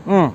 Umm.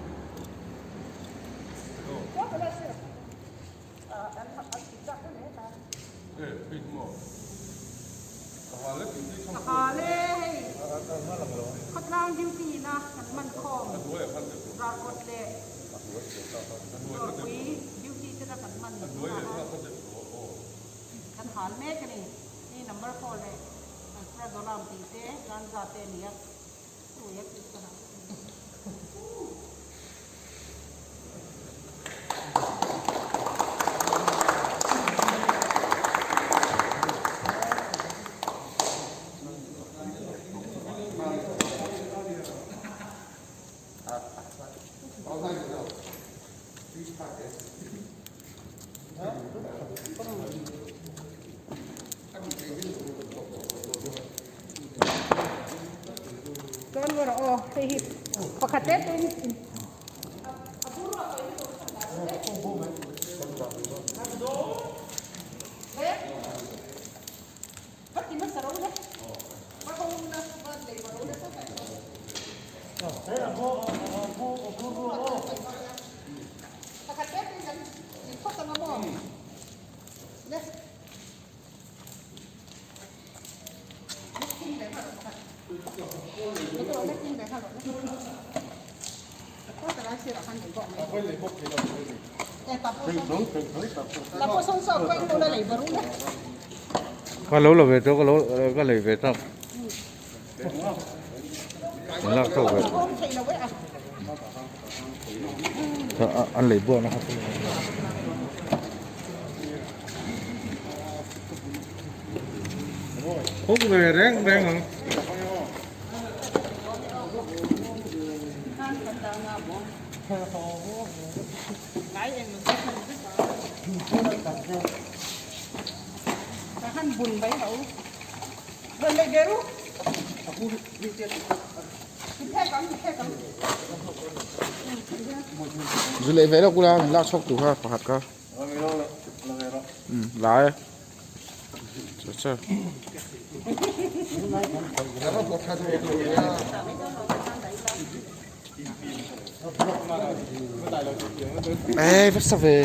Ka lo la ve tawh ka lo ka lei ve tak an lak chauh ve an lei buak na kha Khawk ve reng reng ang. Zu leh ve lawk ula min lak chhuak tur kha pakhat kha. Umm la e. Cha cha. Ê vắt sao về.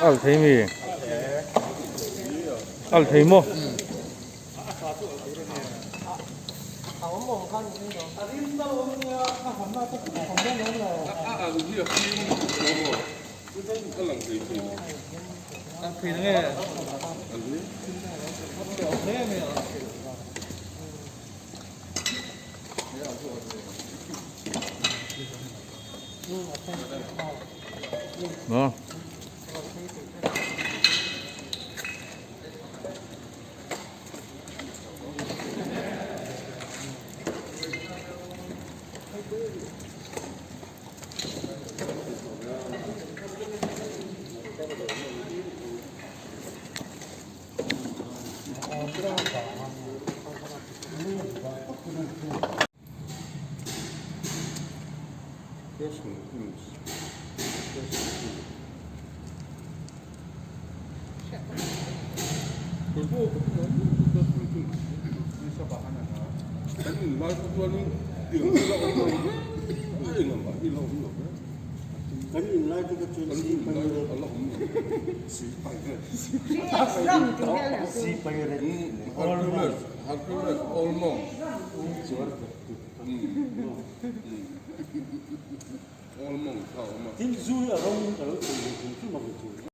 Al thei mi? Al thei maw? Maw? Tin zui a rawng a lo chei ve hrim hrim a ve chu.